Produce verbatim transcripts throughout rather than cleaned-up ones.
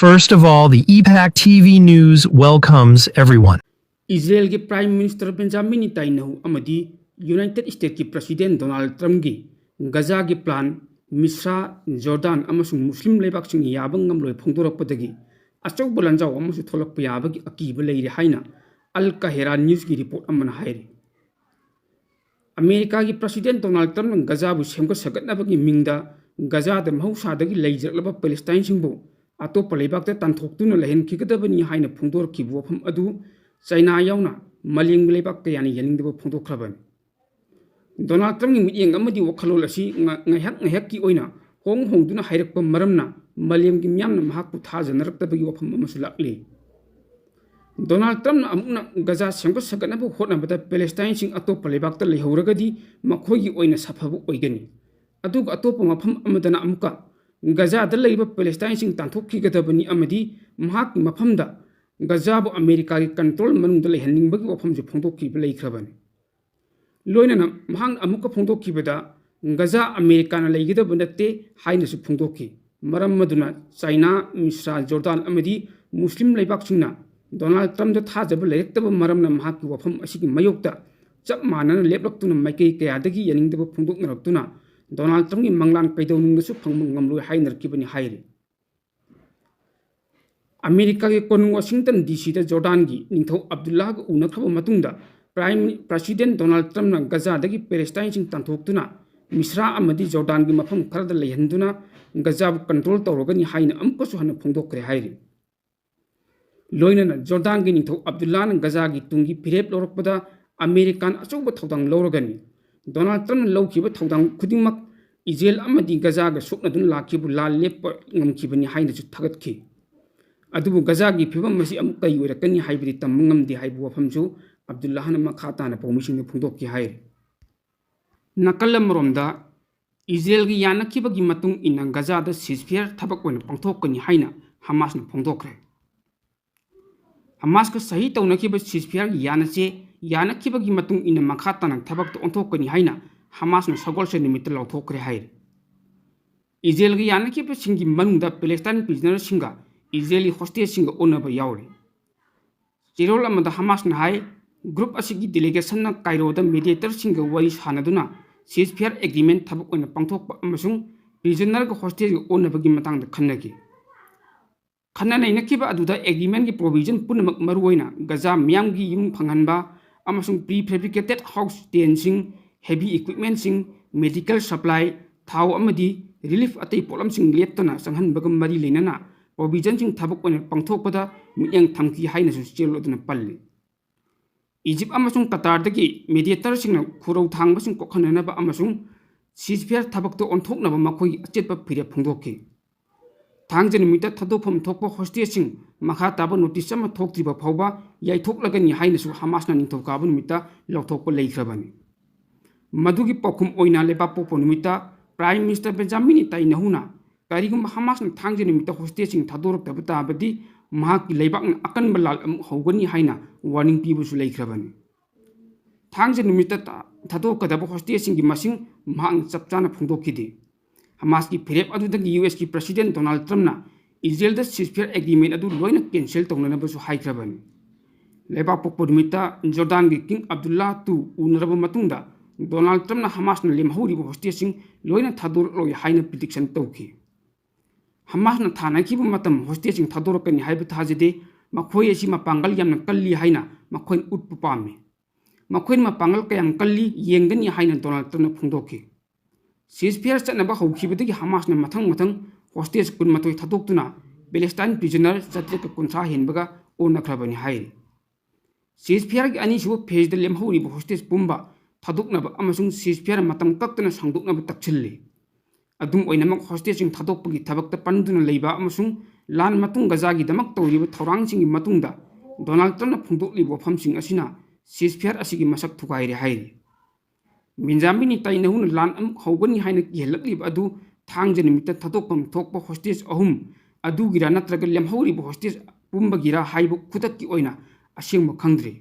First of all, the E PAC T V News welcomes everyone. ꯏꯖꯔꯦꯜꯒꯤ prime minister Benjamin Netanyahu ꯑꯃꯗꯤ ꯌꯨꯅꯥꯏꯇꯦꯗ ꯁ꯭ꯇꯦꯠꯀꯤ president Donald ꯇ꯭ꯔꯝꯞꯒꯤ ꯒꯖꯥꯒꯤ ꯄ꯭ꯂꯥꯟ ꯃꯤꯁ꯭ꯔꯥ, ꯖꯣꯔꯗꯥꯟ ꯑꯃꯁꯨꯡ ꯃꯨꯁꯂꯤꯝ ꯂꯩꯕꯥꯛꯁꯤꯡꯅ ꯌꯥꯕ ꯉꯝꯂꯣꯏ ꯐꯣꯡꯗꯣꯔꯛꯄꯗꯒꯤ ꯑꯆꯧꯕ ꯂꯥꯟꯖꯥꯎ ꯑꯃꯁꯨ ꯊꯣꯛꯂꯛꯄ ꯌꯥꯕꯒꯤ ꯑꯀꯤꯕ ꯂꯩꯔꯤ ꯍꯥꯏꯅ ꯑꯜ ꯀꯍꯦꯔꯥ ꯅ꯭ꯌꯨꯁꯀꯤ ꯔꯤꯄꯣꯔꯠ ꯑꯃꯅ ꯍꯥꯏꯔꯤ꯫ ꯑꯃꯦꯔꯤꯀꯥꯒꯤ ꯄ꯭ꯔꯁꯤꯗꯦꯟ ꯗꯣꯅꯥꯜꯗ ꯇ꯭ꯔꯝꯞꯅ ꯒꯖꯥꯕꯨ ꯁꯦꯝꯒꯠ ꯁꯥꯒꯠꯅꯕꯒꯤ ꯃꯤꯡꯗ ꯒꯖꯥꯗ ꯃꯍꯧꯁꯥꯗꯒꯤ ꯂꯩꯖꯔꯛꯂꯕ ꯄꯦꯂꯦꯁꯇꯥꯏꯟꯁꯤꯡꯕꯨ ꯑꯇꯣꯞꯄ ꯂꯩꯕꯥꯛꯇ ꯇꯥꯟꯊꯣꯛꯇꯨꯅ ꯂꯩꯍꯟꯈꯤꯒꯗꯕꯅꯤ ꯍꯥꯏꯅ ꯐꯣꯡꯗꯣꯔꯛꯈꯤꯕ ꯋꯥꯐꯝ ꯑꯗꯨ ꯆꯥꯏꯅꯥ ꯌꯥꯎꯅ ꯃꯥꯂꯦꯝꯒꯤ ꯂꯩꯕꯥꯛ ꯀꯌꯥꯅ ꯌꯥꯅꯤꯡꯗꯕ ꯐꯣꯡꯗꯣꯛꯈ꯭ꯔꯕꯅꯤ꯫ ꯗꯣꯅꯥꯜꯗ ꯇ꯭ꯔꯝꯞꯀꯤ ꯃꯤꯠꯌꯦꯡ ꯑꯃꯗꯤ ꯋꯥꯈꯜꯂꯣꯟ ꯑꯁꯤ ꯉ-, ꯉꯥꯏꯍꯥꯛ ꯉꯥꯏꯍꯥꯛꯀꯤ ꯑꯣꯏꯅ ꯍꯣꯡ ꯍꯣꯡꯗꯨꯅ ꯍꯥꯏꯔꯛꯄ ꯃꯔꯝꯅ ꯃꯥꯂꯦꯝꯒꯤ ꯃꯤꯌꯥꯝꯅ ꯃꯍꯥꯛꯄꯨ ꯊꯥꯖꯅꯔꯛꯇꯕꯒꯤ ꯋꯥꯐꯝ ꯑꯃꯁꯨ ꯂꯥꯛꯂꯤ꯫ ꯗꯣꯅꯥꯜꯗ ꯇ꯭ꯔꯝꯞꯅ ꯑꯃꯨꯛꯅ ꯒꯖꯥ ꯁꯦꯝꯒꯠ ꯁꯥꯒꯠꯅꯕ ꯍꯣꯠꯅꯕꯗ ꯄꯦꯂꯦꯁꯇꯥꯏꯟꯁꯤꯡ ꯑꯇꯣꯞꯄ ꯂꯩꯕꯥꯛꯇ ꯂꯩꯍꯧꯔꯒꯗꯤ ꯃꯈꯣꯏꯒꯤ ꯑꯣꯏꯅ ꯁꯥꯐꯕ ꯑꯣꯏꯒꯅꯤ꯫ ꯑꯗꯨꯒ ꯑꯇꯣꯞꯄ ꯃꯐꯝ ꯑꯃꯗꯅ ꯑꯃꯨꯛꯀ ꯒꯖꯥꯗ ꯂꯩꯕ ꯄꯦꯂꯦꯁꯇꯥꯏꯟꯁꯤꯡ ꯇꯥꯟꯊꯣꯛꯈꯤꯒꯗꯕꯅꯤ ꯑꯃꯗꯤ ꯃꯍꯥꯛꯀꯤ ꯃꯐꯝꯗ ꯒꯖꯥꯕꯨ ꯑꯃꯦꯔꯤꯀꯥꯒꯤ ꯀꯟꯇ꯭ꯔꯣꯜ ꯃꯅꯨꯡꯗ ꯂꯩꯍꯟꯅꯤꯡꯕꯒꯤ ꯋꯥꯐꯝꯁꯨ ꯐꯣꯡꯗꯣꯛꯈꯤꯕ ꯂꯩꯈ꯭ꯔꯕꯅꯤ꯫ ꯂꯣꯏꯅꯅ ꯃꯍꯥꯛꯅ ꯑꯃꯨꯛꯀ ꯐꯣꯡꯗꯣꯛꯈꯤꯕꯗ, ꯒꯖꯥ ꯑꯃꯦꯔꯤꯀꯥꯅ ꯂꯩꯒꯗꯕ ꯅꯠꯇꯦ ꯍꯥꯏꯅꯁꯨ ꯐꯣꯡꯗꯣꯛꯈꯤ꯫ ꯃꯔꯝ ꯑꯗꯨꯅ ꯆꯥꯏꯅꯥ, ꯃꯤꯁ꯭ꯔꯥ, ꯖꯣꯔꯗꯥꯟ ꯑꯃꯗꯤ ꯃꯨꯁꯂꯤꯝ ꯂꯩꯕꯥꯛꯁꯤꯡꯅ ꯗꯣꯅꯥꯜꯗ ꯇ꯭ꯔꯝꯞꯇ ꯊꯥꯖꯕ ꯂꯩꯔꯛꯇꯕ ꯃꯔꯝꯅ ꯃꯍꯥꯛꯀꯤ ꯋꯥꯐꯝ ꯑꯁꯤꯒꯤ ꯃꯥꯌꯣꯛꯇ ꯆꯞ ꯃꯥꯟꯅꯅ ꯂꯦꯞꯂꯛꯇꯨꯅ ꯃꯥꯏꯀꯩ ꯀꯌꯥꯗꯒꯤ ꯌꯥꯅꯤꯡꯗꯕ ꯐꯣꯡꯗꯣꯛꯅꯔꯛꯇꯨꯅ ꯗꯣꯅꯥꯜꯗ ꯇ꯭ꯔꯝꯞꯀꯤ ꯃꯪꯂꯥꯟ ꯀꯩꯗꯧꯅꯨꯡꯗꯁꯨ ꯐꯪꯕ ꯉꯝꯂꯣꯏ ꯍꯥꯏꯅꯔꯛꯈꯤꯕꯅꯤ ꯍꯥꯏꯔꯤ꯫ ꯑꯃꯦꯔꯤꯀꯥꯒꯤ ꯀꯣꯅꯨꯡ ꯋꯥꯁꯤꯡꯇꯟ ꯗꯤ ꯁꯤꯗ ꯖꯣꯔꯗꯥꯟꯒꯤ ꯅꯤꯡꯊꯧ ꯑꯕꯗꯨꯜꯂꯥꯍꯒ ꯎꯅꯈ꯭ꯔꯕ ꯃꯇꯨꯡꯗ ꯄ꯭ꯔꯥꯏꯝ, ꯄ꯭ꯔꯁꯤꯗꯦꯟ ꯗꯣꯅꯥꯜꯗ ꯇ꯭ꯔꯝꯞꯅ ꯒꯖꯥꯗꯒꯤ ꯄꯦꯂꯦꯁꯇꯥꯏꯟꯁꯤꯡ ꯇꯥꯟꯊꯣꯛꯇꯨꯅ ꯃꯤꯁ꯭ꯔꯥ ꯑꯃꯗꯤ ꯖꯣꯔꯗꯥꯟꯒꯤ ꯃꯐꯝ ꯈꯔꯗ ꯂꯩꯍꯟꯗꯨꯅ ꯒꯖꯥꯕꯨ ꯀꯟꯇ꯭ꯔꯣꯜ ꯇꯧꯔꯒꯅꯤ ꯍꯥꯏꯅ ꯑꯃꯨꯛꯀꯁꯨ ꯍꯟꯅ ꯐꯣꯡꯗꯣꯛꯈ꯭ꯔꯦ ꯍꯥꯏꯔꯤ꯫ ꯂꯣꯏꯅꯅ ꯖꯣꯔꯗꯥꯟꯒꯤ ꯅꯤꯡꯊꯧ ꯑꯕꯗꯨꯜꯂꯥꯅ ꯒꯖꯥꯒꯤ ꯇꯨꯡꯒꯤ ꯐꯤꯔꯦꯞ ꯂꯧꯔꯛꯄꯗ ꯑꯃꯦꯔꯤꯀꯥꯅ ꯑꯆꯧꯕ ꯊꯧꯗꯥꯡ ꯂꯧꯔꯒꯅꯤ꯫ ꯗꯣꯅꯥꯜꯗ ꯇ꯭ꯔꯝꯞꯅ ꯂꯧꯈꯤꯕ ꯊꯧꯗꯥꯡ ꯈꯨꯗꯤꯡꯃꯛ ꯏꯖꯔꯦꯜ ꯑꯃꯗꯤ ꯒꯖꯥꯒ ꯁꯣꯛꯅꯗꯨꯅ ꯂꯥꯛꯈꯤꯕ ꯂꯥꯟ ꯂꯦꯞꯄ ꯉꯝꯈꯤꯕꯅꯤ ꯍꯥꯏꯅꯁꯨ ꯊꯥꯒꯠꯈꯤ꯫ ꯑꯗꯨꯕꯨ ꯒꯖꯥꯒꯤ ꯐꯤꯕꯝ ꯑꯁꯤ ꯑꯃꯨꯛ ꯀꯔꯤ ꯑꯣꯏꯔꯛꯀꯅꯤ ꯍꯥꯏꯕꯗꯤ ꯇꯝꯕ ꯉꯝꯗꯦ ꯍꯥꯏꯕ ꯋꯥꯐꯝꯁꯨ ꯑꯕꯗꯨꯜꯂꯥꯍꯅ ꯃꯈꯥ ꯇꯥꯅ ꯄꯥꯎꯃꯤꯁꯤꯡꯗ ꯐꯣꯡꯗꯣꯛꯈꯤ ꯍꯥꯏꯔꯤ꯫ ꯅꯥꯀꯜ ꯑꯃꯔꯣꯝꯗ, ꯏꯖꯔꯦꯜꯒꯤ ꯌꯥꯅꯈꯤꯕꯒꯤ ꯃꯇꯨꯡ ꯏꯟꯅ ꯒꯖꯥꯗ ꯁꯤꯖꯐꯤꯌꯔ ꯊꯕꯛ ꯑꯣꯏꯅ ꯄꯥꯡꯊꯣꯛꯀꯅꯤ ꯍꯥꯏꯅ ꯍꯃꯥꯁꯅ ꯐꯣꯡꯗꯣꯛꯈ꯭ꯔꯦ꯫ ꯍꯃꯥꯁꯀ ꯁꯍꯤ ꯇꯧꯅꯈꯤꯕ ꯁꯤꯖꯐꯤꯌꯔꯒꯤ ꯌꯥꯅꯆꯦ ꯌꯥꯅꯈꯤꯕꯒꯤ ꯃꯇꯨꯡ ꯏꯟꯅ ꯃꯈꯥ ꯇꯥꯅ ꯊꯕꯛꯇ ꯑꯣꯟꯊꯣꯛꯀꯅꯤ ꯍꯥꯏꯅ ꯍꯃꯥꯁꯅ ꯁꯒꯣꯜꯁꯦꯟ ꯅꯨꯃꯤꯠꯇ ꯂꯥꯎꯊꯣꯛꯈ꯭ꯔꯦ ꯍꯥꯏꯔꯤ꯫ ꯏꯖꯔꯦꯜꯒ ꯌꯥꯅꯈꯤꯕꯁꯤꯡꯒꯤ ꯃꯅꯨꯡꯗ ꯄꯦꯂꯦꯁꯇꯥꯏꯟ ꯄ꯭ꯔꯤꯖꯅꯔꯁꯤꯡꯒ ꯏꯖꯔꯦꯂꯤ ꯍꯣꯁꯇꯦꯖꯁꯤꯡꯒ ꯑꯣꯟꯅꯕ ꯌꯥꯎꯔꯤ꯫ ꯆꯦꯔꯣꯜ ꯑꯃꯗ ꯍꯃꯥꯁꯅ ꯍꯥꯏ, ꯒ꯭ꯔꯨꯞ ꯑꯁꯤꯒꯤ ꯗꯦꯂꯤꯒꯦꯁꯟꯅ ꯀꯥꯏꯔꯣꯗ ꯃꯦꯗꯤꯌꯦꯇꯔꯁꯤꯡꯒ ꯋꯥꯔꯤ ꯁꯥꯅꯗꯨꯅ ceasefire agreement ꯊꯕꯛ ꯑꯣꯏꯅ ꯄꯥꯡꯊꯣꯛꯄ ꯑꯃꯁꯨꯡ ꯄ꯭ꯔꯤꯖꯅꯔꯒ ꯍꯣꯁꯇꯦꯖꯒ ꯑꯣꯟꯅꯕꯒꯤ ꯃꯇꯥꯡꯗ ꯈꯟꯅꯈꯤ꯫ ꯈꯟꯅ ꯅꯩꯅꯈꯤꯕ ꯑꯗꯨꯗ ꯑꯦꯒ꯭ꯔꯤꯃꯦꯟꯒꯤ ꯄ꯭ꯔꯣꯚꯤꯖꯟ ꯄꯨꯝꯅꯃꯛ, ꯃꯔꯨꯑꯣꯏꯅ ꯒꯖꯥ ꯃꯤꯌꯥꯝꯒꯤ ꯌꯨꯝ ꯐꯪꯍꯟꯕ ꯑꯃꯁꯨꯡ prefabricated house tentsꯤꯡ, heavy equipmentꯁꯤꯡ, medical supply, ꯊꯥꯎ ꯑꯃꯗꯤ relief ꯑꯇꯩ ꯄꯣꯠꯂꯝꯁꯤꯡ ꯂꯦꯞꯇꯅ ꯆꯪꯍꯟꯕꯒ ꯃꯔꯤ ꯂꯩꯅꯅ ꯄ꯭ꯔꯣꯚꯤꯖꯟꯁꯤꯡ ꯊꯕꯛ ꯑꯣꯏꯅ ꯄꯥꯡꯊꯣꯛꯄꯗ ꯃꯤꯠꯌꯦꯡ ꯊꯝꯈꯤ ꯍꯥꯏꯅꯁꯨ ꯆꯦꯔꯣꯜ ꯑꯗꯨꯅ ꯄꯜꯂꯤ꯫ ꯏꯖꯤꯞ ꯑꯃꯁꯨꯡ ꯀꯇꯥꯔꯗꯒꯤ ꯃꯦꯗꯤꯌꯦꯇꯔꯁꯤꯡꯅ ꯈꯨꯔꯧ ꯊꯥꯡꯕꯁꯤꯡ ꯀꯣꯛꯍꯟꯅꯅꯕ ꯑꯃꯁꯨꯡ ceasefire ꯊꯕꯛꯇ ꯑꯣꯟꯊꯣꯛꯅꯕ ꯃꯈꯣꯏꯒꯤ ꯑꯆꯦꯠꯄ ꯐꯤꯔꯦꯞ ꯐꯣꯡꯗꯣꯛꯈꯤ꯫ ꯊꯥꯡꯖ ꯅꯨꯃꯤꯠꯇ ꯊꯥꯗꯣꯛꯐꯝ ꯊꯣꯛꯄ ꯍꯣꯁꯇꯦꯖꯁꯤꯡ ꯃꯈꯥ ꯇꯥꯕ ꯅꯣꯇꯤꯁ ꯑꯃ ꯊꯣꯛꯇ꯭ꯔꯤꯕ ꯐꯥꯎꯕ ꯌꯥꯏꯊꯣꯛꯂꯒꯅꯤ ꯍꯥꯏꯅꯁꯨ ꯍꯃꯥꯁꯅ ꯅꯤꯡꯊꯧꯀꯥꯕ ꯅꯨꯃꯤꯠꯇ ꯂꯧꯊꯣꯛꯄ ꯂꯩꯈ꯭ꯔꯕꯅꯤ꯫ ꯃꯗꯨꯒꯤ ꯄꯥꯎꯈꯨꯝ ꯑꯣꯏꯅ ꯂꯩꯕꯥꯛꯄꯣꯛꯄ ꯅꯨꯃꯤꯠꯇ Prime Minister Benjamin ꯅꯦꯇꯥꯟꯌꯥꯍꯨꯅ ꯀꯔꯤꯒꯨꯝꯕ ꯍꯃꯥꯁꯅ ꯊꯥꯡꯖ ꯅꯨꯃꯤꯠꯇ ꯍꯣꯁꯇꯦꯖꯁꯤꯡ ꯊꯥꯗꯣꯔꯛꯇꯕ ꯇꯥꯔꯕꯗꯤ ꯃꯍꯥꯛꯀꯤ ꯂꯩꯕꯥꯛꯅ ꯑꯀꯟꯕ ꯂꯥꯜ ꯑꯃꯨꯛ ꯍꯧꯒꯅꯤ ꯍꯥꯏꯅ warning ꯄꯤꯕꯁꯨ ꯂꯩꯈ꯭ꯔꯕꯅꯤ꯫ ꯊꯥꯡꯖ ꯅꯨꯃꯤꯠꯇ ꯊꯥ-, ꯊꯥꯗꯣꯛꯀꯗꯕ ꯍꯣꯁꯇꯦꯖꯁꯤꯡꯒꯤ ꯃꯁꯤꯡ ꯃꯍꯥꯛꯅ ꯆꯞ ꯆꯥꯅ ꯐꯣꯡꯗꯣꯛꯈꯤꯗꯦ꯫ ꯍꯃꯥꯁꯀꯤ ꯐꯤꯔꯦꯞ ꯑꯗꯨꯗꯒꯤ ꯌꯨ ꯑꯦꯁꯀꯤ President Donald Trumpꯅ ꯏꯖꯔꯦꯜꯗ ceasefire agreement ꯑꯗꯨ ꯂꯣꯏꯅ cancel ꯇꯧꯅꯅꯕꯁꯨ ꯍꯥꯏꯈ꯭ꯔꯕꯅꯤ꯫ ꯂꯩꯕꯥꯛꯄꯣꯛꯄ ꯅꯨꯃꯤꯠꯇ ꯖꯣꯔꯗꯥꯟꯒꯤ King Abdullah two ꯎꯅꯔꯕ ꯃꯇꯨꯡꯗ Donald Trumpꯅ ꯍꯃꯥꯁꯅ ꯂꯦꯝꯍꯧꯔꯤꯕ ꯍꯣꯁꯇꯦꯖꯁꯤꯡ ꯂꯣꯏꯅ ꯊꯥꯗꯣꯔꯛꯂꯣꯏ ꯍꯥꯏꯅ prediction ꯇꯧꯈꯤ꯫ ꯍꯃꯥꯁꯅ ꯊꯥꯅꯈꯤꯕ ꯃꯇꯝ ꯍꯣꯁꯇꯦꯖꯁꯤꯡ ꯊꯥꯗꯣꯔꯛꯀꯅꯤ ꯍꯥꯏꯕ ꯊꯥꯖꯗꯦ, ꯃꯈꯣꯏ ꯑꯁꯤ ꯃꯄꯥꯡꯒꯜ ꯌꯥꯝꯅ ꯀꯜꯂꯤ ꯍꯥꯏꯅ ꯃꯈꯣꯏꯅ ꯎꯠꯄ ꯄꯥꯝꯃꯤ꯫ ꯃꯈꯣꯏꯅ ꯃꯄꯥꯡꯒꯜ ꯀꯌꯥꯝ ꯀꯜꯂꯤ ꯌꯦꯡꯒꯅꯤ ꯍꯥꯏꯅ Donald Trumpꯅ ꯐꯣꯡꯗꯣꯛꯈꯤ꯫ Ceasefire ꯆꯠꯅꯕ ꯍꯧꯈꯤꯕꯗꯒꯤ ꯍꯃꯥꯁꯅ ꯃꯊꯪ ꯃꯊꯪ ꯍꯣꯁꯇꯦꯖ ꯀꯨꯟꯃꯥꯊꯣꯏ ꯊꯥꯗꯣꯛꯇꯨꯅ Palestine prisoner ꯆꯥꯇ꯭ꯔꯦꯠꯀ ꯀꯨꯟꯊ꯭ꯔꯥ ꯍꯦꯟꯕꯒ ꯑꯣꯟꯅꯈ꯭ꯔꯕꯅꯤ ꯍꯥꯏꯔꯤ꯫ Ceasefireꯒꯤ ꯑꯅꯤꯁꯨꯕ phaseꯗ ꯂꯦꯝꯍꯧꯔꯤꯕ ꯍꯣꯁꯇꯦꯖ ꯄꯨꯝꯕ ꯊꯥꯗꯣꯛꯅꯕ ꯑꯃꯁꯨꯡ ceasefire ꯃꯇꯝ ꯀꯛꯇꯅ ꯁꯥꯡꯗꯣꯛꯅꯕ ꯇꯛꯁꯤꯜꯂꯤ꯫ ꯑꯗꯨꯝ ꯑꯣꯏꯅꯃꯛ, ꯍꯣꯁꯇꯦꯖꯁꯤꯡ ꯊꯥꯗꯣꯛꯄꯒꯤ ꯊꯕꯛꯇ ꯄꯟꯗꯨꯅ ꯂꯩꯕ ꯑꯃꯁꯨꯡ ꯂꯥꯟ ꯃꯇꯨꯡ ꯒꯖꯥꯒꯤꯗꯃꯛ ꯇꯧꯔꯤꯕ ꯊꯧꯔꯥꯡꯁꯤꯡꯒꯤ ꯃꯇꯨꯡꯗ Donald Trumpꯅ ꯐꯣꯡꯗꯣꯛꯂꯤꯕ ꯋꯥꯐꯝꯁꯤꯡ ꯑꯁꯤꯅ ceasefire ꯑꯁꯤꯒꯤ ꯃꯁꯛ ꯊꯨꯒꯥꯏꯔꯦ ꯍꯥꯏꯔꯤ꯫ ꯕꯦꯟꯖꯥꯃꯤꯟ ꯅꯦꯇꯥꯟꯌꯥꯍꯨꯅ ꯂꯥꯟ ꯑꯃꯨꯛ ꯍꯧꯒꯅꯤ ꯍꯥꯏꯅ ꯀꯤꯍꯜꯂꯛꯂꯤꯕ ꯑꯗꯨ ꯊꯥꯡꯖ ꯅꯨꯃꯤꯠꯇ ꯊꯥꯗꯣꯛꯐꯝ ꯊꯣꯛꯄ ꯍꯣꯁꯇꯦꯖ ꯑꯍꯨꯝ ꯑꯗꯨꯒꯤꯔꯥ ꯅꯠꯇ꯭ꯔꯒ ꯂꯦꯝꯍꯧꯔꯤꯕ ꯍꯣꯁꯇꯦꯖ ꯄꯨꯝꯕꯒꯤꯔꯥ ꯍꯥꯏꯕ ꯈꯨꯗꯛꯀꯤ ꯑꯣꯏꯅ ꯑꯁꯦꯡꯕ ꯈꯪꯗ꯭ꯔꯤ꯫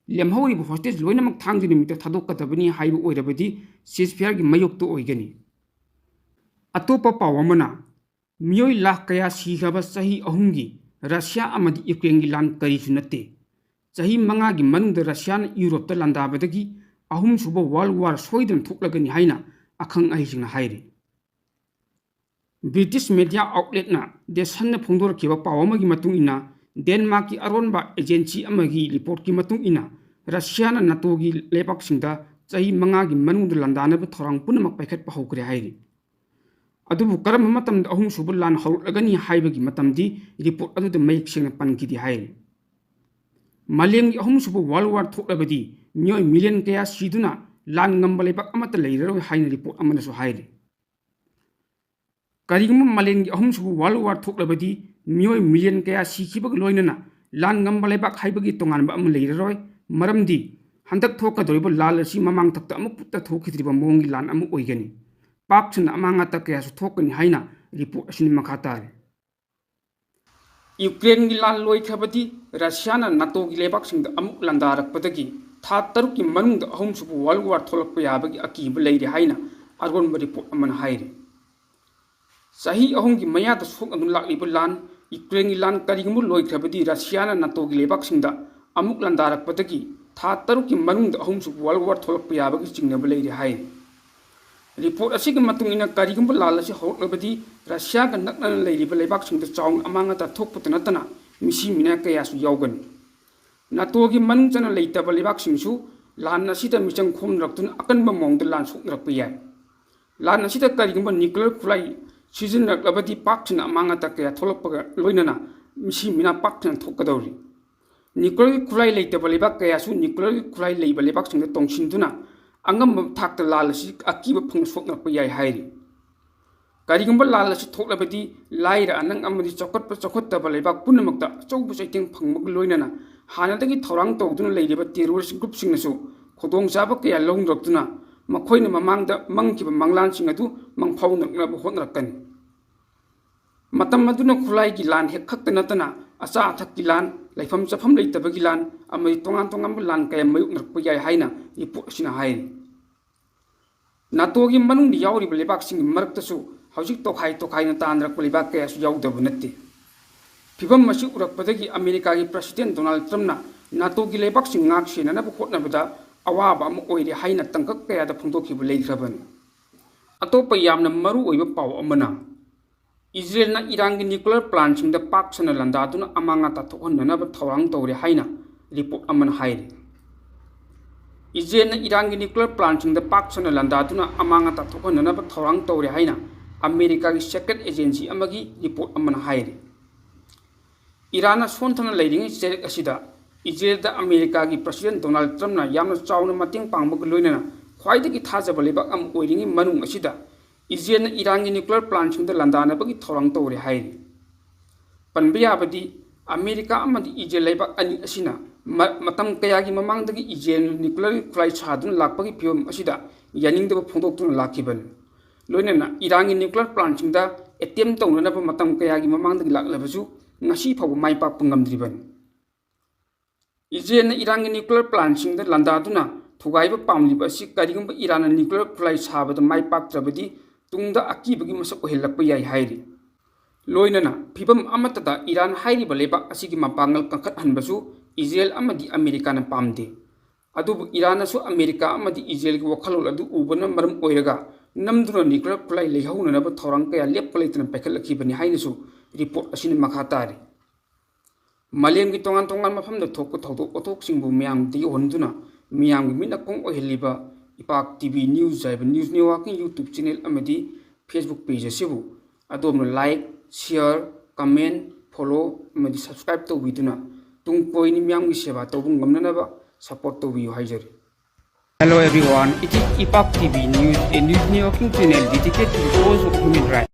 ꯂꯦꯝꯍꯧꯔꯤꯕ ꯍꯣꯁꯇꯦꯖ ꯂꯣꯏꯅꯃꯛ ꯊꯥꯡꯖ ꯅꯨꯃꯤꯠꯇ ꯊꯥꯗꯣꯛꯀꯗꯕꯅꯤ ꯍꯥꯏꯕ ꯑꯣꯏꯔꯕꯗꯤ ceasefireꯒꯤ ꯃꯥꯌꯣꯛꯇ ꯑꯣꯏꯒꯅꯤ꯫ ꯑꯇꯣꯞꯄ ꯄꯥꯎ ꯑꯃꯅ, ꯃꯤꯑꯣꯏ ꯂꯥꯈ ꯀꯌꯥ ꯁꯤꯈ꯭ꯔꯕ ꯆꯍꯤ ꯑꯍꯨꯝꯒꯤ ꯔꯁꯤꯌꯥ ꯑꯃꯗꯤ ꯌꯨꯀ꯭ꯔꯦꯟꯒꯤ ꯂꯥꯟ ꯀꯔꯤꯁꯨ ꯅꯠꯇꯦ꯫ ꯆꯍꯤ ꯃꯉꯥꯒꯤ ꯃꯅꯨꯡꯗ ꯔꯁꯤꯌꯥꯅ ꯌꯨꯔꯣꯞꯇ ꯂꯥꯟꯗꯥꯕꯗꯒꯤ ꯑꯍꯨꯝꯁꯨꯕ ꯋꯥꯔꯜ ꯋꯥꯔ ꯁꯣꯏꯗꯅ ꯊꯣꯛꯂꯒꯅꯤ ꯍꯥꯏꯅ ꯑꯈꯪ ꯑꯍꯩꯁꯤꯡꯅ ꯍꯥꯏꯔꯤ꯫ ꯕ꯭ꯔꯤꯇꯤꯁ ꯃꯦꯗꯤꯌꯥ ꯑꯥꯎꯠꯂꯦꯠꯅ ꯗꯦ ꯁꯟꯅ ꯐꯣꯡꯗꯣꯔꯛꯈꯤꯕ ꯄꯥꯎ ꯑꯃꯒꯤ ꯃꯇꯨꯡ ꯏꯟꯅ, ꯗꯦꯟꯃꯥꯔꯛꯀꯤ ꯑꯔꯣꯟꯕ ꯑꯦꯖꯦꯟꯁꯤ ꯑꯃꯒꯤ ꯔꯤꯄꯣꯔꯠꯀꯤ ꯃꯇꯨꯡ ꯏꯟꯅ, ꯔꯁꯤꯌꯥꯅ ꯅꯥꯇꯣꯒꯤ ꯂꯩꯕꯥꯛꯁꯤꯡꯗ ꯆꯍꯤ ꯃꯉꯥꯒꯤ ꯃꯅꯨꯡꯗ ꯂꯥꯟꯗꯥꯅꯕ ꯊꯧꯔꯥꯡ ꯄꯨꯝꯅꯃꯛ ꯄꯥꯏꯈꯠꯄ ꯍꯧꯈ꯭ꯔꯦ ꯍꯥꯏꯔꯤ꯫ ꯑꯗꯨꯕꯨ ꯀꯔꯝꯕ ꯃꯇꯝꯗ ꯑꯍꯨꯝꯁꯨꯕ ꯂꯥꯟ ꯍꯧꯔꯛꯂꯒꯅꯤ ꯍꯥꯏꯕꯒꯤ ꯃꯇꯝꯗꯤ ꯔꯤꯄꯣꯔꯠ ꯑꯗꯨꯗ ꯃꯌꯦꯛ ꯁꯦꯡꯅ ꯄꯟꯈꯤꯗꯦ ꯍꯥꯏꯔꯤ꯫ ꯃꯥꯂꯦꯝꯒꯤ ꯑꯍꯨꯝꯁꯨꯕ ꯋꯥꯔꯜ ꯋꯥꯔ ꯊꯣꯛꯂꯕꯗꯤ ꯃꯤꯑꯣꯏ ꯃꯤꯂꯤꯌꯟ ꯀꯌꯥ ꯁꯤꯗꯨꯅ ꯂꯥꯟ ꯉꯝꯕ ꯂꯩꯕꯥꯛ ꯑꯃꯠꯇ ꯂꯩꯔꯔꯣꯏ ꯍꯥꯏꯅ ꯔꯤꯄꯣꯔꯠ ꯑꯃꯅꯁꯨ ꯍꯥꯏꯔꯤ꯫ ꯀꯔꯤꯒꯨꯝꯕ ꯃꯥꯂꯦꯝꯒꯤ ꯑꯍꯨꯝꯁꯨꯕ ꯋꯥꯔꯜ ꯋꯥꯔ ꯊꯣꯛꯂꯕꯗꯤ ꯃꯤꯑꯣꯏ ꯃꯤꯂꯤꯌꯟ ꯀꯌꯥ ꯁꯤꯈꯤꯕꯒ ꯂꯣꯏꯅꯅ ꯂꯥꯟ ꯉꯝꯕ ꯂꯩꯕꯥꯛ ꯍꯥꯏꯕꯒꯤ ꯇꯣꯉꯥꯟꯕ ꯑꯃ ꯂꯩꯔꯔꯣꯏ꯫ ꯃꯔꯝꯗꯤ ꯍꯟꯗꯛ ꯊꯣꯛꯀꯗꯧꯔꯤꯕ ꯂꯥꯟ ꯑꯁꯤ ꯃꯃꯥꯡꯊꯛꯇ ꯑꯃꯨꯛꯇ ꯊꯣꯛꯈꯤꯗ꯭ꯔꯤꯕ ꯃꯑꯣꯡꯒꯤ ꯂꯥꯟ ꯑꯃ ꯑꯣꯏꯒꯅꯤ꯫ ꯄꯥꯛ ꯁꯟꯅ ꯑꯃꯥꯡ ꯑꯇꯥ ꯀꯌꯥꯁꯨ ꯊꯣꯛꯀꯅꯤ ꯍꯥꯏꯅ ꯔꯤꯄꯣꯔꯠ ꯑꯁꯤꯅ ꯃꯈꯥ ꯇꯥꯔꯤ꯫ ꯌꯨꯀ꯭ꯔꯦꯟꯒꯤ ꯂꯥꯟ ꯂꯣꯏꯈ꯭ꯔꯕꯗꯤ ꯔꯁꯤꯌꯥꯅ ꯅꯥꯇꯣꯒꯤ ꯂꯩꯕꯥꯛꯁꯤꯡꯗ ꯑꯃꯨꯛ ꯂꯥꯟꯗꯥꯔꯛꯄꯗꯒꯤ ꯊꯥ ꯇꯔꯨꯛꯀꯤ ꯃꯅꯨꯡꯗ ꯑꯍꯨꯝꯁꯨꯕ ꯋꯥꯔꯜ ꯋꯥꯔ ꯊꯣꯛꯂꯛꯄ ꯌꯥꯕꯒꯤ ꯑꯀꯤꯕ ꯂꯩꯔꯤ ꯍꯥꯏꯅ ꯑꯔꯣꯟꯕ ꯔꯤꯄꯣꯔꯠ ꯑꯃꯅ ꯍꯥꯏꯔꯤ꯫ ꯆꯍꯤ ꯑꯍꯨꯝꯒꯤ ꯃꯌꯥꯗ ꯁꯣꯛꯅꯗꯨꯅ ꯂꯥꯛꯂꯤꯕ ꯂꯥꯟ, ꯌꯨꯀ꯭ꯔꯦꯟꯒꯤ ꯂꯥꯟ ꯀꯔꯤꯒꯨꯝꯕ ꯂꯣꯏꯈ꯭ꯔꯕꯗꯤ ꯔꯁꯤꯌꯥꯅ ꯅꯥꯇꯣꯒꯤ ꯂꯩꯕꯥꯛꯁꯤꯡꯗ ꯑꯃꯨꯛ ꯂꯥꯟꯗꯥꯔꯛꯄꯗꯒꯤ ꯊꯥ ꯇꯔꯨꯛꯀꯤ ꯃꯅꯨꯡꯗ ꯑꯍꯨꯝꯁꯨꯕ ꯋꯥꯔꯜ ꯋꯥꯔ ꯊꯣꯛꯂꯛꯄ ꯌꯥꯕꯒꯤ ꯆꯤꯡꯅꯕ ꯂꯩꯔꯤ ꯍꯥꯏ꯫ ꯔꯤꯄꯣꯔꯠ ꯑꯁꯤꯒꯤ ꯃꯇꯨꯡ ꯏꯟꯅ ꯀꯔꯤꯒꯨꯝꯕ ꯂꯥꯟ ꯑꯁꯤ ꯍꯧꯔꯛꯂꯕꯗꯤ ꯔꯁꯤꯌꯥꯒ ꯅꯛꯅꯅ ꯂꯩꯔꯤꯕ ꯂꯩꯕꯥꯛꯁꯤꯡꯗ ꯆꯥꯎꯅ ꯑꯃꯥꯡ ꯑꯇꯥ ꯊꯣꯛꯄꯇ ꯅꯠꯇꯅ ꯃꯤꯁꯤ ꯃꯤꯅꯥ ꯀꯌꯥꯁꯨ ꯌꯥꯎꯒꯅꯤ꯫ ꯅꯥꯇꯣꯒꯤ ꯃꯅꯨꯡ ꯆꯟꯅ ꯂꯩꯇꯕ ꯂꯩꯕꯥꯛꯁꯤꯡꯁꯨ ꯂꯥꯟ ꯑꯁꯤꯗ ꯃꯤꯆꯪ ꯈꯣꯝꯅꯔꯛꯇꯨꯅ ꯑꯀꯟꯕ ꯃꯑꯣꯡꯗ ꯂꯥꯟ ꯁꯣꯛꯅꯔꯛꯄ ꯌꯥꯏ꯫ ꯂꯥꯟ ꯑꯁꯤꯗ ꯀꯔꯤꯒꯨꯝꯕ ꯅ꯭ꯌꯨꯀ꯭ꯂꯤꯌꯔ ꯈꯨꯠꯂꯥꯏ ꯁꯤꯖꯤꯟꯅꯔꯛꯂꯕꯗꯤ ꯄꯥꯛ ꯁꯟꯅ ꯑꯃꯥꯡ ꯑꯇꯥ ꯀꯌꯥ ꯊꯣꯛꯂꯛꯄꯒ ꯂꯣꯏꯅꯅ ꯃꯤꯁꯤ ꯃꯤꯅꯥ ꯄꯥꯛ ꯁꯟꯅ ꯊꯣꯛꯀꯗꯧꯔꯤ꯫ ꯅ꯭ꯌꯨꯀ꯭ꯂꯤꯌꯔꯒꯤ ꯈꯨꯠꯂꯥꯏ ꯂꯩꯇꯕ ꯂꯩꯕꯥꯛ ꯀꯌꯥꯁꯨ ꯅ꯭ꯌꯨꯀ꯭ꯂꯤꯌꯔꯒꯤ ꯈꯨꯠꯂꯥꯏ ꯂꯩꯕ ꯂꯩꯕꯥꯛꯁꯤꯡꯗ ꯇꯣꯡꯁꯤꯟꯗꯨꯅ ꯑꯉꯝꯕ ꯊꯥꯛꯇ ꯂꯥꯟ ꯑꯁꯤ ꯑꯀꯤꯕ ꯐꯪꯅ ꯁꯣꯛꯅꯔꯛꯄ ꯌꯥꯏ ꯍꯥꯏꯔꯤ꯫ ꯀꯔꯤꯒꯨꯝꯕ ꯂꯥꯟ ꯑꯁꯤ ꯊꯣꯛꯂꯕꯗꯤ ꯂꯥꯏꯔ ꯑꯅꯪ ꯑꯃꯗꯤ ꯆꯥꯎꯈꯠꯄ ꯆꯥꯎꯈꯠꯇꯕ ꯂꯩꯕꯥꯛ ꯄꯨꯝꯅꯃꯛꯇ ꯑꯆꯧꯕ ꯆꯩꯊꯦꯡ ꯐꯪꯕꯒ ꯂꯣꯏꯅꯅ ꯍꯥꯟꯅꯗꯒꯤ ꯊꯧꯔꯥꯡ ꯇꯧꯗꯨꯅ ꯂꯩꯔꯤꯕ ꯇꯦꯔꯣꯔꯤꯁ ꯒ꯭ꯔꯨꯞꯁꯤꯡꯅꯁꯨ ꯈꯨꯗꯣꯡꯆꯥꯕ ꯀꯌꯥ ꯂꯧꯅꯔꯛꯇꯨꯅ ꯃꯈꯣꯏꯅ ꯃꯃꯥꯡꯗ ꯃꯪꯈꯤꯕ ꯃꯪꯂꯥꯟꯁꯤꯡ ꯑꯗꯨ ꯃꯪꯐꯥꯎꯅꯅꯕ ꯍꯣꯠꯅꯔꯛꯀꯅꯤ꯫ ꯃꯇꯝ ꯑꯗꯨꯅ ꯈꯨꯠꯂꯥꯏꯒꯤ ꯂꯥꯟ ꯍꯦꯛ ꯈꯛꯇ ꯅꯠꯇꯅ ꯑꯆꯥ ꯑꯊꯛꯀꯤ ꯂꯥꯟ, ꯂꯩꯐꯝ ꯆꯥꯐꯝ ꯂꯩꯇꯕꯒꯤ ꯂꯥꯟ ꯑꯃꯗꯤ ꯇꯣꯉꯥꯟ ꯇꯣꯉꯥꯟꯕ ꯂꯥꯟ ꯀꯌꯥ ꯃꯥꯌꯣꯛꯅꯔꯛꯄ ꯌꯥꯏ ꯍꯥꯏꯅ ꯔꯤꯄꯣꯔꯠ ꯑꯁꯤꯅ ꯍꯥꯏꯔꯤ꯫ ꯅꯥꯇꯣꯒꯤ ꯃꯅꯨꯡꯗ ꯌꯥꯎꯔꯤꯕ ꯂꯩꯕꯥꯛꯁꯤꯡꯒꯤ ꯃꯔꯛꯇꯁꯨ ꯍꯧꯖꯤꯛ ꯇꯣꯈꯥꯏ ꯇꯣꯈꯥꯏꯅ ꯇꯥꯟꯅꯔꯛꯄ ꯂꯩꯕꯥꯛ ꯀꯌꯥꯁꯨ ꯌꯥꯎꯗꯕ ꯅꯠꯇꯦ꯫ ꯐꯤꯕꯝ ꯑꯁꯤ ꯎꯔꯛꯄꯗꯒꯤ ꯑꯃꯦꯔꯤꯀꯥꯒꯤ ꯄ꯭ꯔꯁꯤꯗꯦꯟ ꯗꯣꯅꯥꯜꯗ ꯇ꯭ꯔꯝꯞꯅ ꯅꯥꯇꯣꯒꯤ ꯂꯩꯕꯥꯛꯁꯤꯡ ꯉꯥꯛ ꯁꯦꯟꯅꯅꯕ ꯍꯣꯠꯅꯕꯗ ꯑꯋꯥꯕ ꯑꯃ ꯑꯣꯏꯔꯦ ꯍꯥꯏꯅ ꯇꯥꯡꯀꯛ ꯀꯌꯥꯗ ꯐꯣꯡꯗꯣꯛꯈꯤꯕ ꯂꯩꯈ꯭ꯔꯕꯅꯤ꯫ ꯑꯇꯣꯞꯄ ꯌꯥꯝꯅ ꯃꯔꯨ ꯑꯣꯏꯕ ꯄꯥꯎ ꯑꯃꯅ, ꯏꯖꯔꯦꯜꯅ ꯏꯔꯥꯟꯒꯤ ꯅ꯭ꯌꯨꯀ꯭ꯂꯤꯌꯔ ꯄ꯭ꯂꯥꯟꯁꯤꯡꯗ ꯄꯥꯛ ꯁꯟꯅ ꯂꯥꯟꯗꯥꯗꯨꯅ ꯑꯃꯥꯡ ꯑꯇꯥ ꯊꯣꯛꯍꯟꯅꯅꯕ ꯊꯧꯔꯥꯡ ꯇꯧꯔꯦ ꯍꯥꯏꯅ ꯔꯤꯄꯣꯔꯠ ꯑꯃꯅ ꯍꯥꯏꯔꯤ꯫ ꯏꯖꯔꯦꯜꯅ ꯏꯔꯥꯟꯒꯤ ꯅ꯭ꯌꯨꯀ꯭ꯂꯤꯌꯔ ꯄ꯭ꯂꯥꯟꯁꯤꯡꯗ ꯄꯥꯛ ꯁꯟꯅ ꯂꯥꯟꯗꯥꯗꯨꯅ ꯑꯃꯥꯡ ꯑꯇꯥ ꯊꯣꯛꯍꯟꯅꯅꯕ ꯊꯧꯔꯥꯡ ꯇꯧꯔꯦ ꯍꯥꯏꯅ ꯑꯃꯦꯔꯤꯀꯥꯒꯤ ꯁꯦꯀ꯭ꯔꯦꯠ ꯑꯦꯖꯦꯟꯁꯤ ꯑꯃꯒꯤ ꯔꯤꯄꯣꯔꯠ ꯑꯃꯅ ꯍꯥꯏꯔꯤ꯫ ꯏꯔꯥꯟꯅ ꯁꯣꯟꯊꯅ ꯂꯩꯔꯤꯉꯩ ꯆꯩꯔꯛ ꯑꯁꯤꯗ ꯏꯖꯔꯦꯜꯗ ꯑꯃꯦꯔꯤꯀꯥꯒꯤ ꯄ꯭ꯔꯁꯤꯗꯦꯟ ꯗꯣꯅꯥꯜꯗ ꯇ꯭ꯔꯝꯞꯅ ꯌꯥꯝꯅ ꯆꯥꯎꯅ ꯃꯇꯦꯡ ꯄꯥꯡꯕꯒ ꯂꯣꯏꯅꯅ ꯈ꯭ꯋꯥꯏꯗꯒꯤ ꯊꯥꯖꯕ ꯂꯩꯕꯥꯛ ꯑꯃ ꯑꯣꯏꯔꯤꯉꯩ ꯃꯅꯨꯡ ꯑꯁꯤꯗ ꯏꯖꯔꯦꯜꯅ ꯏꯔꯥꯟꯒꯤ ꯅ꯭ꯌꯨꯀ꯭ꯂꯤꯌꯔ ꯄ꯭ꯂꯥꯟꯁꯤꯡꯗ ꯂꯥꯟꯗꯥꯅꯕꯒꯤ ꯊꯧꯔꯥꯡ ꯇꯧꯔꯦ ꯍꯥꯏꯔꯤ꯫ ꯄꯟꯕ ꯌꯥꯕꯗꯤ, ꯑꯃꯦꯔꯤꯀꯥ ꯑꯃꯗꯤ ꯏꯖꯔꯦꯜ ꯂꯩꯕꯥꯛ ꯑꯅꯤ ꯑꯁꯤꯅ ꯃ-, ꯃꯇꯝ ꯀꯌꯥꯒꯤ ꯃꯃꯥꯡꯗꯒꯤ ꯏꯖꯔꯦꯜꯅ ꯅ꯭ꯌꯨꯀ꯭ꯂꯤꯌꯔꯒꯤ ꯈꯨꯠꯂꯥꯏ ꯁꯥꯗꯨꯅ ꯂꯥꯛꯄꯒꯤ ꯐꯤꯕꯝ ꯑꯁꯤꯗ ꯌꯥꯅꯤꯡꯗꯕ ꯐꯣꯡꯗꯣꯛꯇꯨꯅ ꯂꯥꯛꯈꯤꯕꯅꯤ꯫ ꯂꯣꯏꯅꯅ ꯏꯔꯥꯟꯒꯤ ꯅ꯭ꯌꯨꯀ꯭ꯂꯤꯌꯔ ꯄ꯭ꯂꯥꯟꯁꯤꯡꯗ ꯑꯦꯇꯦꯝ ꯇꯧꯅꯅꯕ ꯃꯇꯝ ꯀꯌꯥꯒꯤ ꯃꯃꯥꯡꯗꯒꯤ ꯂꯥꯛꯂꯕꯁꯨ ꯉꯁꯤ ꯐꯥꯎꯕ ꯃꯥꯏ ꯄꯥꯛꯄ ꯉꯝꯗ꯭ꯔꯤꯕꯅꯤ꯫ ꯏꯖꯔꯦꯜꯅ ꯏꯔꯥꯟꯒꯤ ꯅ꯭ꯌꯨꯀ꯭ꯂꯤꯌꯔ ꯄ꯭ꯂꯥꯟꯁꯤꯡꯗ ꯂꯥꯟꯗꯥꯗꯨꯅ ꯊꯨꯒꯥꯏꯕ ꯄꯥꯝꯂꯤꯕ ꯑꯁꯤ ꯀꯔꯤꯒꯨꯝꯕ ꯏꯔꯥꯟꯅ ꯅ꯭ꯌꯨꯀ꯭ꯂꯤꯌꯔ ꯈꯨꯠꯂꯥꯏ ꯁꯥꯕꯗ ꯃꯥꯏ ꯄꯥꯛꯇ꯭ꯔꯕꯗꯤ ꯇꯨꯡꯗ ꯑꯀꯤꯕꯒꯤ ꯃꯁꯛ ꯑꯣꯏꯍꯜꯂꯛꯄ ꯌꯥꯏ ꯍꯥꯏꯔꯤ꯫ ꯂꯣꯏꯅꯅ ꯐꯤꯕꯝ ꯑꯃꯠꯇꯗ ꯏꯔꯥꯟ ꯍꯥꯏꯔꯤꯕ ꯂꯩꯕꯥꯛ ꯑꯁꯤꯒꯤ ꯃꯄꯥꯡꯒꯜ ꯀꯟꯈꯠꯍꯟꯕꯁꯨ ꯏꯖꯔꯦꯜ ꯑꯃꯗꯤ ꯑꯃꯦꯔꯤꯀꯥꯅ ꯄꯥꯝꯗꯦ꯫ ꯑꯗꯨꯕꯨ ꯏꯔꯥꯟꯅꯁꯨ ꯑꯃꯦꯔꯤꯀꯥ ꯑꯃꯗꯤ ꯏꯖꯔꯦꯜꯒꯤ ꯋꯥꯈꯜꯂꯣꯟ ꯑꯗꯨ ꯎꯕꯅ ꯃꯔꯝ ꯑꯣꯏꯔꯒ ꯅꯝꯗꯨꯅ ꯅ꯭ꯌꯨꯀ꯭ꯂꯤꯌꯔ ꯈꯨꯠꯂꯥꯏ ꯂꯩꯍꯧꯅꯅꯕ ꯊꯧꯔꯥꯡ ꯀꯌꯥ ꯂꯦꯞꯄ ꯂꯩꯇꯅ ꯄꯥꯏꯈꯠꯂꯛꯈꯤꯕꯅꯤ ꯍꯥꯏꯅꯁꯨ ꯔꯤꯄꯣꯔꯠ ꯑꯁꯤꯅ ꯃꯈꯥ ꯇꯥꯔꯤ꯫ ꯃꯥꯂꯦꯝꯒꯤ ꯇꯣꯉꯥꯟ ꯇꯣꯉꯥꯟꯕ ꯃꯐꯝꯗ ꯊꯣꯛꯄ ꯊꯧꯗꯣꯛ ꯋꯥꯊꯣꯛꯁꯤꯡꯕꯨ ꯃꯤꯌꯥꯝꯗ ꯌꯧꯍꯟꯗꯨꯅ ꯃꯤꯌꯥꯝꯒꯤ ꯃꯤꯠ ꯅꯥꯀꯣꯡ ꯑꯣꯏꯍꯜꯂꯤꯕ ꯏꯄꯥꯛ ꯇꯤ ꯚꯤ ꯅ꯭ꯌꯨꯁ ꯍꯥꯏꯕ ꯅ꯭ꯌꯨꯁ ꯅꯦꯠꯋꯥꯔꯛꯀꯤ ꯌꯨꯇ꯭ꯌꯨꯕ ꯆꯦꯅꯦꯜ ꯑꯃꯗꯤ ꯐꯦꯁꯕꯨꯛ ꯄꯦꯖ ꯑꯁꯤꯕꯨ ꯑꯗꯣꯝꯅ ꯂꯥꯏꯛ, ꯁꯤꯌꯔ, ꯀꯃꯦꯟ, ꯐꯣꯂꯣ ꯑꯃꯗꯤ ꯁꯕꯁꯀ꯭ꯔꯥꯏꯕ ꯇꯧꯕꯤꯗꯨꯅ ꯇꯨꯡ ꯀꯣꯏꯅ ꯃꯤꯌꯥꯝꯒꯤ ꯁꯦꯕꯥ ꯇꯧꯕ ꯉꯝꯅꯅꯕ ꯁꯄꯣꯔꯠ ꯇꯧꯕꯤꯌꯨ ꯍꯥꯏꯖꯔꯤ꯫ Hello everyone, it is Ipak T V News, a news networking channel dedicated to the cause of human rights.